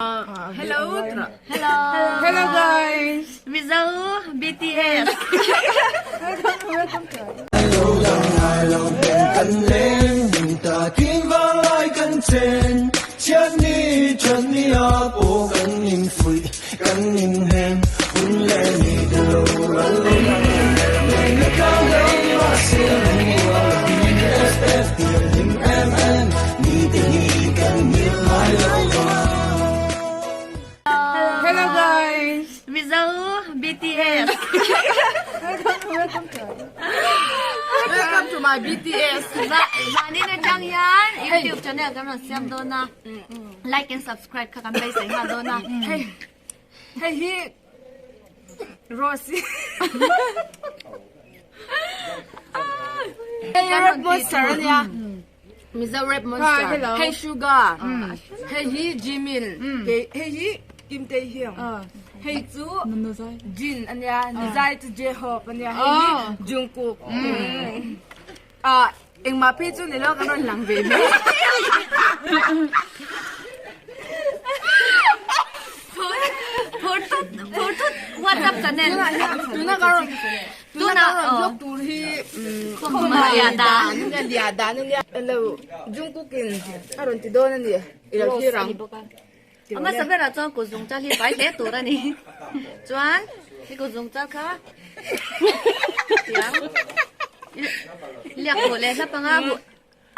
Hello. Hello. Hello guys. Mizo BTS. Hello guys. Mizo BTS. Welcome to my BTS. Zanin atang hian YouTube channel kan rawn siam dawn a. Like and subscribe kha kan beisei nghal dawn a. Hei hei hi Rose. Hei Rap Monster ania. Mizo Rap Monster. Hei Suga. Hei hi Jimin. Hei hi Kim Tae Hyung. Hei chu Jin ania. Nizai chu J-Hope ania. Hei hi Jungkook. Ah, engmah phei chu ni lo kan rawn lang ve mai. Phur thut phur thut WhatsApp channel. Tuna ka rawn tuna ka rawn vlog tur hi Khawma lia dan. Lia dan ania lo Jungkook in a rawn ti dawn ani i lo thlir ang. A hmasa berah chuan kut zung chal hi fai hle tur a ni. Chuan i kut zung chal kha tiang liak huh leh hlap anga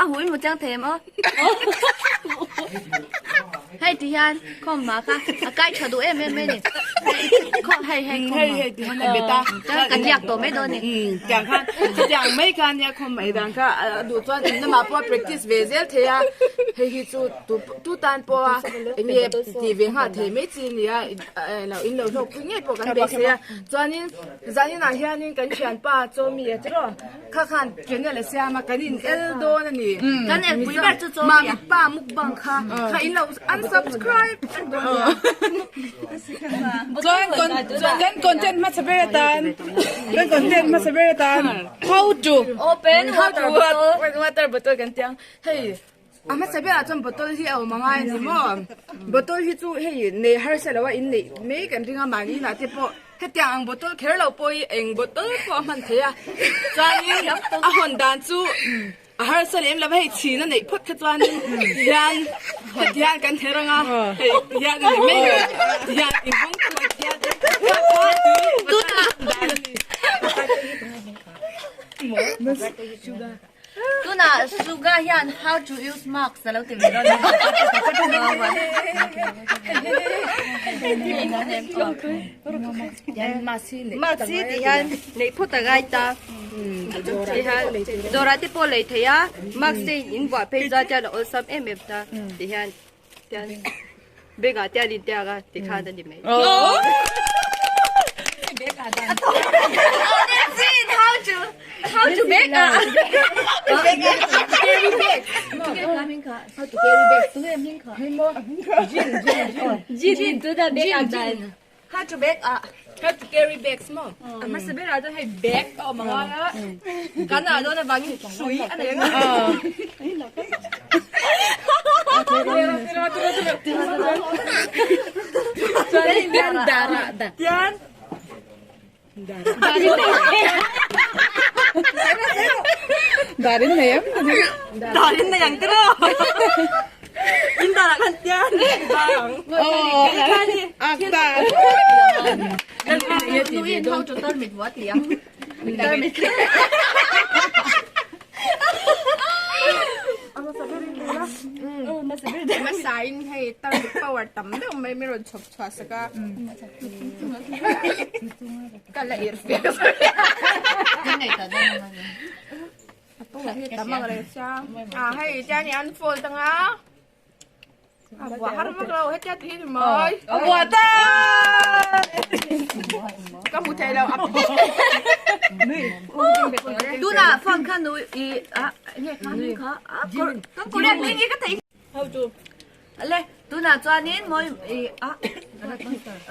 a huh in hmu chiang thei em aw. Hei ti hian khawmhma kha a kai tha duh em em mai a ni. Hei hei khawmhma chuan kan liak tawh mai dawn a ni. Tiang khan chutiang mai kha ania khawmhma ei dan kha a duh chuan in lamah pawh a practice ve zel thei a hei hi chu tu Tu tan pawha eng nge tih ve nghal thei mai chi a ni a, lo in lo hlawk pui ngei pawh kan beisei a. Chuanin zaninah hianin kan thianpa Chawmi a tiraw kha khan channel a siam a, kan in el dawn a ni. Kan el pui ber chu Chawmi a. Mami pa mukbang kha kha in lo unsubscribe vek dawn a nia. Chuan kan content hmasa ber atan kan content hmasa ber atan how to open water bottle water bottle kan tiang hei A hmasa berah chuan bottle hi a awm a ngai a ni maw? Bottle hi chu hei nei harsa lo a in neih mai kan ring a mahni inah te pawh hetiang ang bottle kher lo pawh hi eng bottle pawh a hman thei a chuanin a hawn dan chu a harsa lem lo va hei chhin a neih phawt kha chuanin tihian tihian kan her ang a hei tihian a ni mai tihian inhawng thuai tihian dan a ni. Tunah Suga hian how to use mask a lo ti ve dawn a. Mask hi ti hian neih phawt a ngai ta. Ti hian dawrah te pawh lei thei a, mask te in vuah phei chuan tian a awlsam em em ta. Ti hian tian bag ah te an intiak a tikhan a ni mai. How to how to bake a carry bag how to carry bag Jin to the bake a dan how to bake a how to carry bags mo a hmasa berah chuan hei bag a awm angai a kan ah dawn avangin hrui a nei ang a tian Darin nei ang Darin nei ang tiraw in darah khan tian ang Nuin how to tarmit wa ti ang tarmit Hmasain hei tarmit power tam deuh mai mi rawn chhawp chhuah sak a ka la ir fiah tam ang reng sia a hei tian i unfold anga a buah har vak lo hetia ti hi ni mai a buah ta ka hmu thei lo tuna phone kha nu i a nge kha kha a kan korean hming hi ka thei Le tunah chuanin mawi i a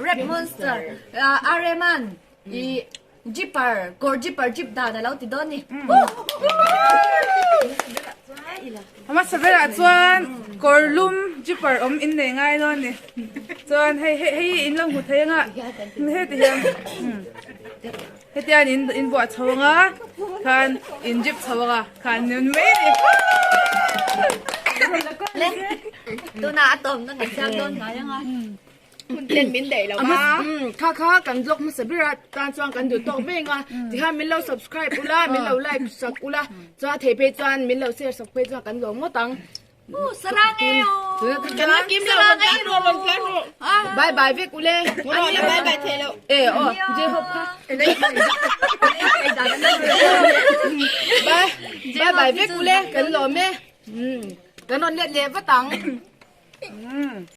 Rap Monster Areman i Jeeper kawr jeeper jeep dan a lo ti dawn ni. Hmasa berah chuan kawr lum zipper awm in nei ngai dawn a ni. Chuan hei hei hei in lo hmu thei anga heti hian hetian in in buah chho anga khan in zip chho anga khan nun mai a ni. Tunah a tawm na kan siam dawn hnai anga. Hun min daih lo a. Kha kha kan vlog hmasa ber a tan chuan kan duh tawk veng a. Tikhan min lo subscribe ula, min lo like sak ula, chuan a theih phei chuan min lo share sak phei chuan kan lawm ngawt ang. Sarang e o. Sarang e ro. Bye bye vek ule. Bye bye thei lo. E o, je hop kha. Bye bye bye vek ule kan lawm e. Kan rawn let leh vat ang.